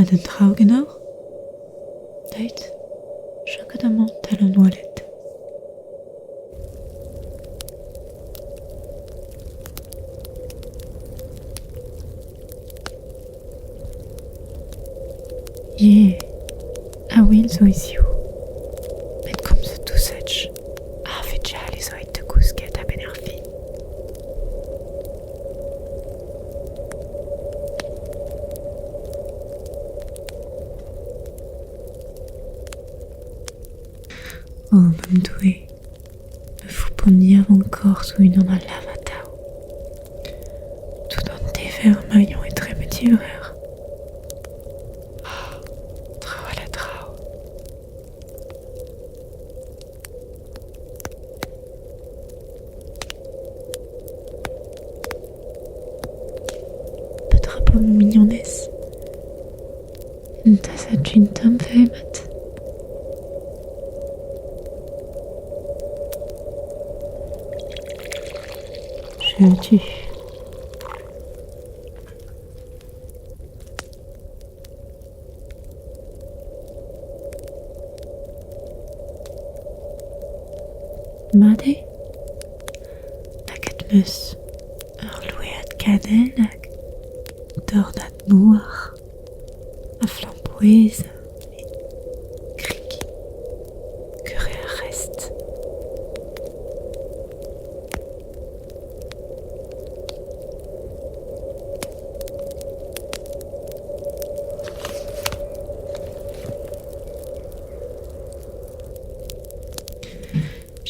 Mat an traoù ganeoc'h ? Deuit, chakot amañ 'tal an oaled. Yeah, a-wel zo hiziv. Met komzet dousach, ar vugale zo aet da gousket a-benn ar fin. Oh, mamm Doue, me foupon yaouank-korr zo unan a lav atav. Tout an dever mailhoñ etre ma divrec'h. Ah, trawalc'h a draoù. Petra 'po ma mignonez ? Un tasad gin tomm 've mat ? Setu. Mat eo ? Lakaet 'm eus ur louead kanell hag dornad mouar ha flamboez krik kure ar rest.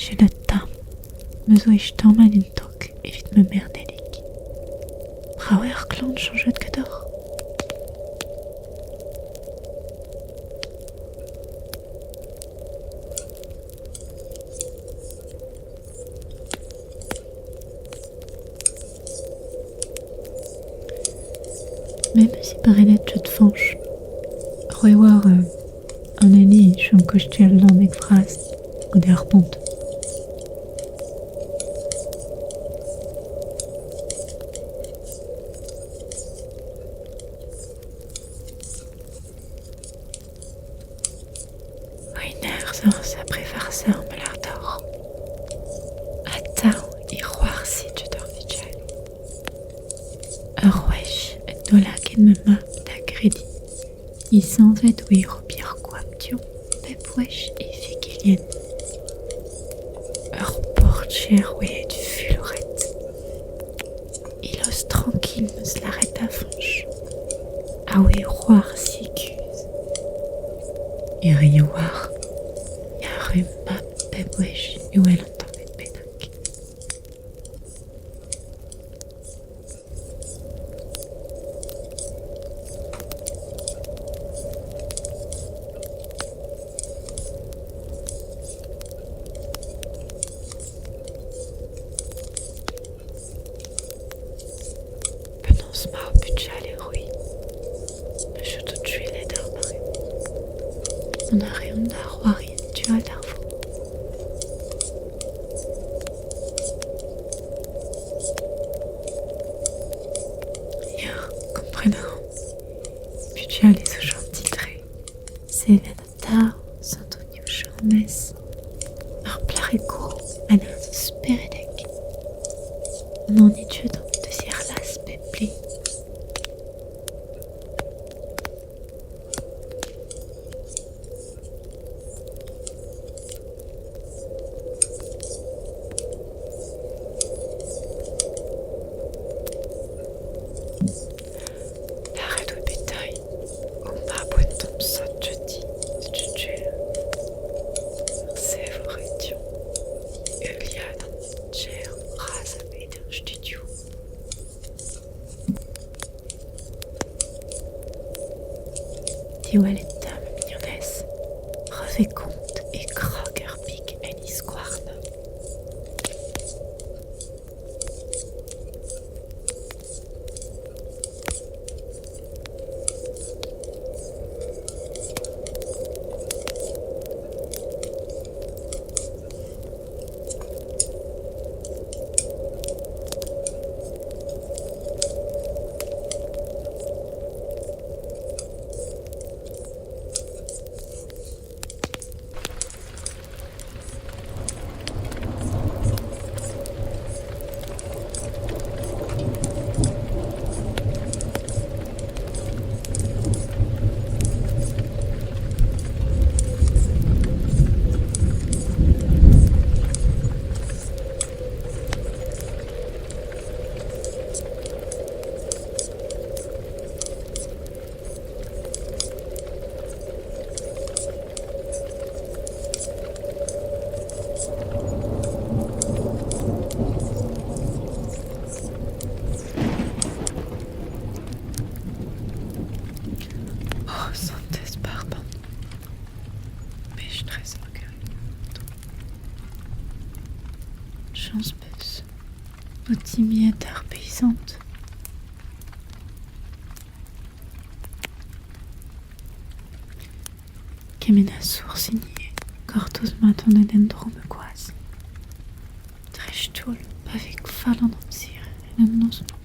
Selaou 'ta, me zo e stammat un tok evit ma mernellig. Brav eo ar klann soñjet ganeoc'h ? Me 'meus prenet jod Fañch. C'hwi 'oar an hini chom kostez al lanneg vras goude ar pont. Nerzh ur sapre farser ma lâr deoc'h. Atav e c'hoarzhit d'ur vugale. Ur wech en doa lakaet ma mab da grediñ e sañset oa Robert Goaption pep wech e vegelien. Ur porcher oa aet fuloret. E lost trankil 'm eus lâret da Fañch. A oe c'hoarzh kuzh. Hiziv 'oar arru mab pep wech e wel un tammig bennak. Penaos 'ma ho pugale c'hwi ? Peseurt gwelet ar mare ? Mont a reont da c'hoari en tu all d'ar vro. Ya, kompren a ran. Bugale zo jentil-tre. Sevel atav Antonio Charmes, ur plac'hig kozh ha neuze speredek. N'on ket deus Erlas pep blez. Lâret oa bet dezhi ho mab oa tamm sot diouti setu sevr eo heuliad an ger bras a bet er studio. Chañs 'peus o timiad ar peizant. Kement a soursi ivez, gortoz mat an en-dro ma gwaz. Dreist-holl pa vez fall an amzer en noz-mañ.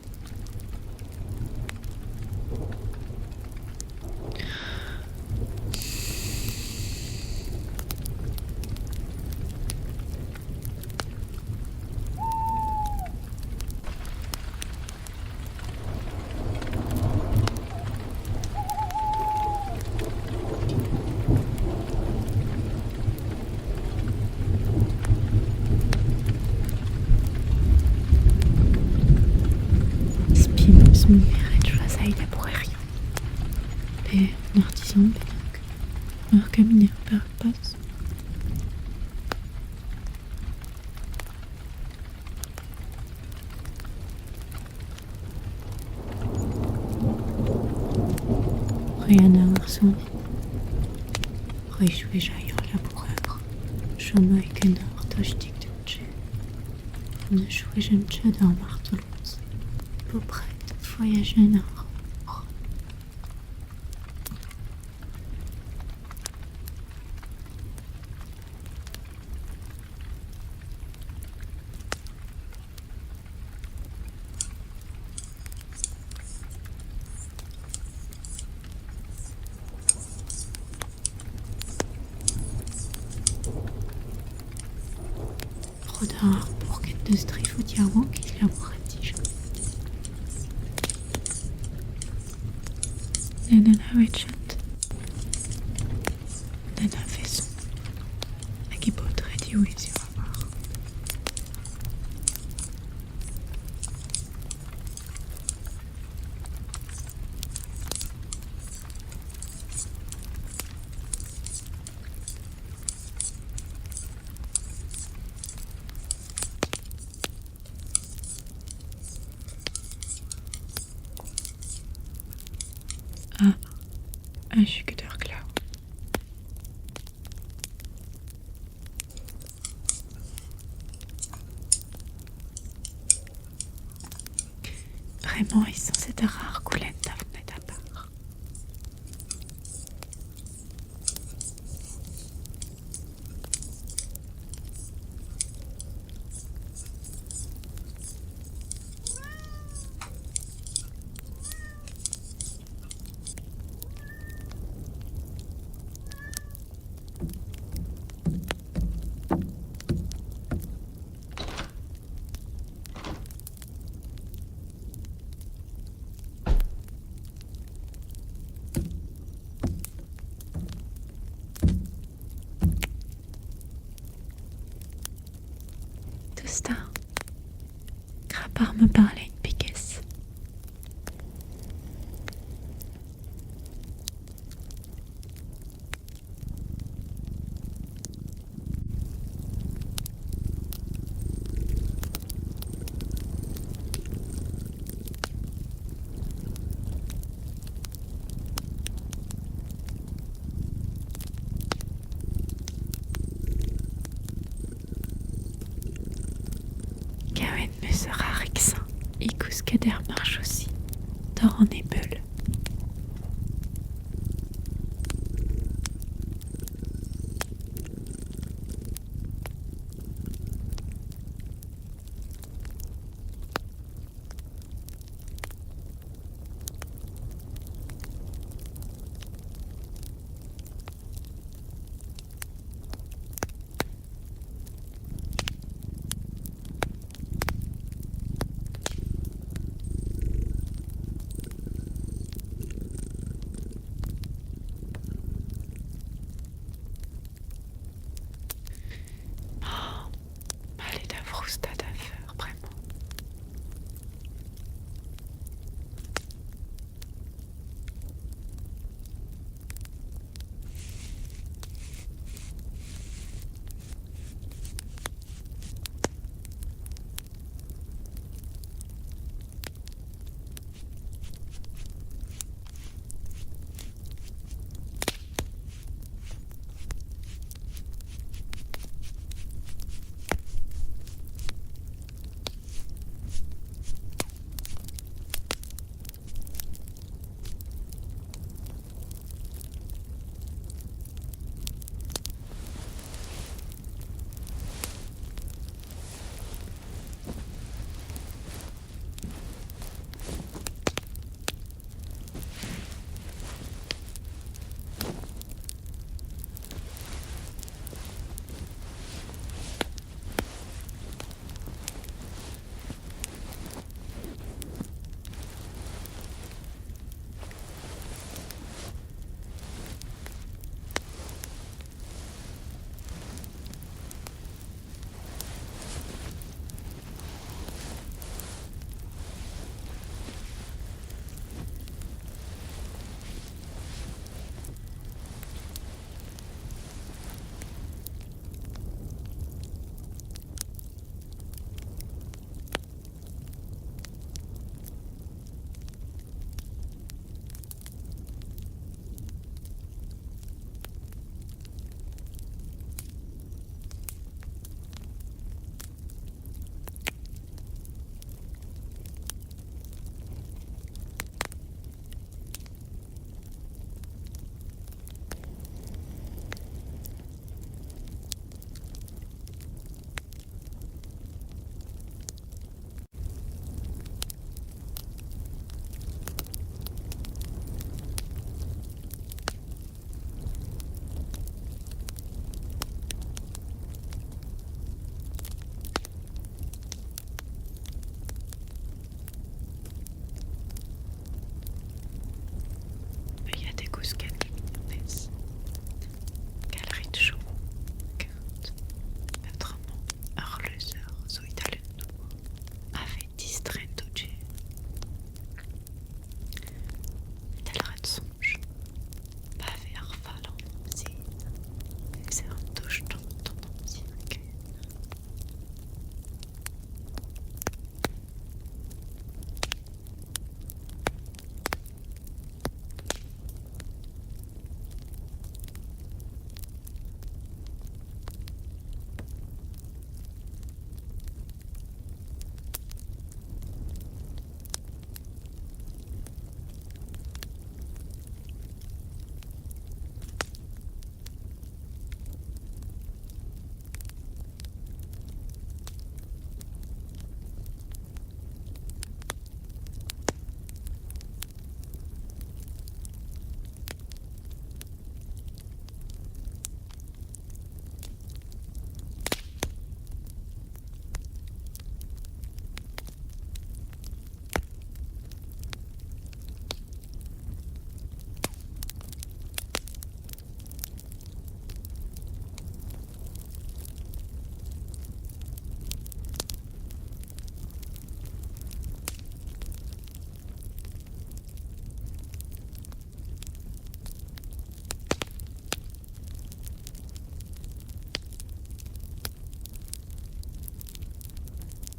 Spi 'meus miret choazai labourerion pe un artisan bennak, ur kaminer pe ur paotr. Re an aour sonet. Re ar labourer. Chom ganeoc'h tostik d'an Ne chouejen ket ar martolod. Bepred voyajen ar Rodañ ar bourked deus Trefout yaouank e labourat dija. N'en anavezjont. N'anavezont. Hag e baotred diwezhañ a-walc'h. Ah, achu ket ar glav. Bremañ eo sañset ar ar goulenn da vont da bar. Tosta. Crapard me parlait une piquesse. Kaouenn 'meus ur rariksañ e kousket er marchosi, dor an ebet.